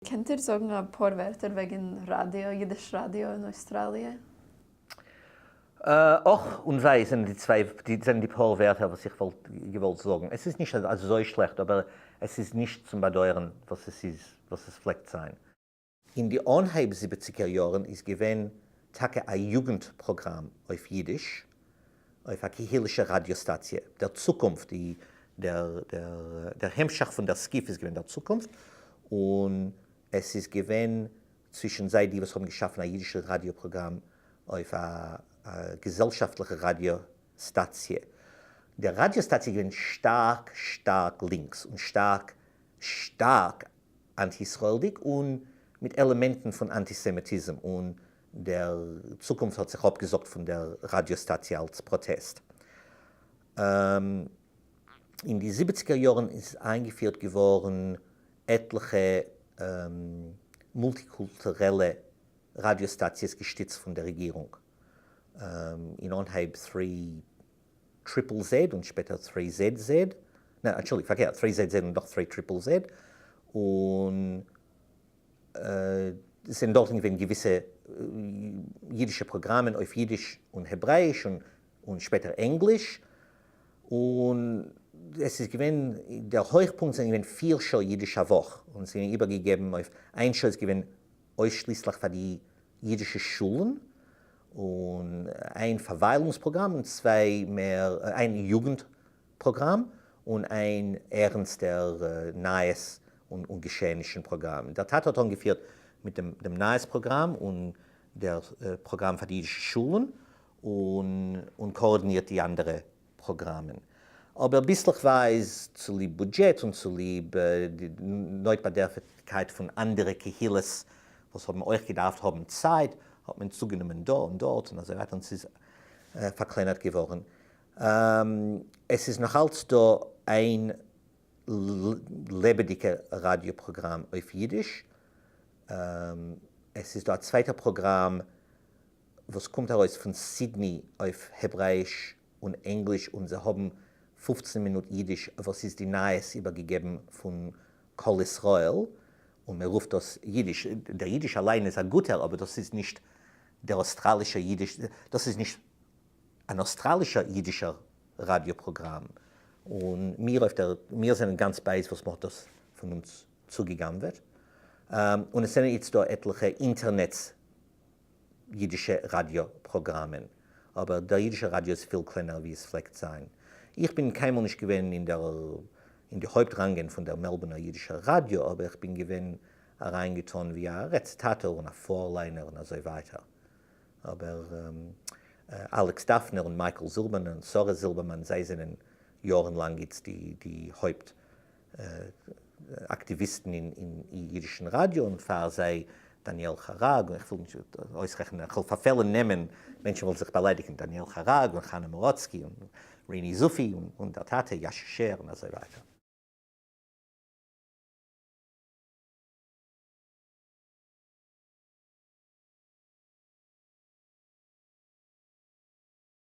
קענט איר זאגן א פאר ווערטער וועגן ראדיא, אידיש ראדיא אין אויסטראליע? אך און וויי זענען די צוויי, זענען די פאר ווערטער וואס איך וואלט געוואלט זאגן. עס איז נישט אזוי שלעכט, אבער עס איז נישט צום באדויערן וואס עס איז, וואס עס פלעגט זיין. אין די אנהייב זיבעציגער יארן איז געווען טאקע א יוגנט פראגראם אויף אידיש אויף א קהילה'שע ראדיא סטאציע, דער צוקונפט, די דער דער המשך פון דער סקיף איז געווען דער צוקונפט, און עס איז געווען צווישן זיי די וואס האבן געשאפן א אידישע ראדיא פראגראם אויף א געזעלשאפטליכע ראדיא סטאציע. דער ראדיא סטאציע איז געווען שטארק שטארק לינקס און שטארק שטארק אנטי-ישראל'דיג און מיט עלעמענטן פון אנטיסעמיטיזם, און דער צוקונפט האט זיך אפגעזאגט פון דער ראדיא סטאציע אלס פראטעסט. אין די זיבעציגער יארן איז איינגעפירט געווארן עטליכע מולטיקולטורעלע ראדיא סטאציעס געשטיצט פון דער רעגירונג, אין אנהייב three triple Z און שפעטער three Z Z, ניין אנטשולדיגט פארקערט, three Z Z און נאך three triple Z, און עס זענען דארטן געווען געוויסע אידישע פראגראמען אויף אידיש און העברעאיש און שפעטער ענגליש, און עס איז געווען, דער הויכפונקט זענען געווען פיר שעה אידיש א וואך, און עס איז געווען איבערגעגעבן אויף איין שעה איז געווען אויסשליסליך פאר די אידישע שולן, און איין פארוויילונגס פראגראם און צוויי מער איין יוגנט פראגראם און איין ערנסטער נייעס און געשעענישן פראגראם. דער טאטע האט אנגעפירט מיט דעם נייעס פראגראם און דער פראגראם פאר די אידישע שולן און קאארדינירט די אנדערע פראגראמען. אבער ביסלעכווייז צוליב בודזשעט און צוליב די נויטבאדערפטיגקייט פון אנדערע קהילות וואס האבן אויך געדארפט האבן צייט, האט מען צוגענומען דא און דארט און אזוי ווייטער און ס'איז פארקלענערט געווארן. עס איז נאכאלץ דא איין לעבעדיגע ראדיא פראגראם אויף אידיש, עס איז דא א צווייטע פראגראם וואס קומט ארויס פון סידני אויף העברעאיש און ענגליש און זיי האבן 15 מינוט אידיש וואס איז די נייעס איבערגעגעבן פון קול ישראל און מען רופט דאס אידיש, דער אידיש אליין איז א גוטער אבער דאס איז נישט דער אוסטראלישער אידיש, דאס איז נישט אן אוסטראלישער אידישער ראדיא פראגראם, און מיר אויף דער מיר זענען גאנץ בייז וואס מען האט דאס פון אונז צוגע'גנב'עט, און עס זענען איצט דא עטליכע אינטערנעץ אידישע ראדיא פראגראמען, אבער דער אידישער ראדיא איז פיל קלענער ווי עס פלעגט זיין. איך בין קיינמאל נישט געווען אין דער אין די הויפט ראנגען פון דער מעלבורנער אידישער ראדיא, אבער איך בין געווען אריינגעטאן ווי א רעציטאטאר און א פארליינער און אזוי ווייטער. אבער אלעקס דאפנער און מייקל זילבערמאן און שרה זילבערמאן זיי זענען יארן לאנג איצט די די הויפט אקטיוויסטן אין אידישן ראדיא און פאר זיי דניאל חרג און איך וויל נישט אויסרעכענען איך וועל פארפעלן נעמען מענטשן וועלן זיך באליידיגן דניאל חרג און חנה מוראצקי און ריני זופי און דער טאטע יאשע שער און אזוי ווייטער.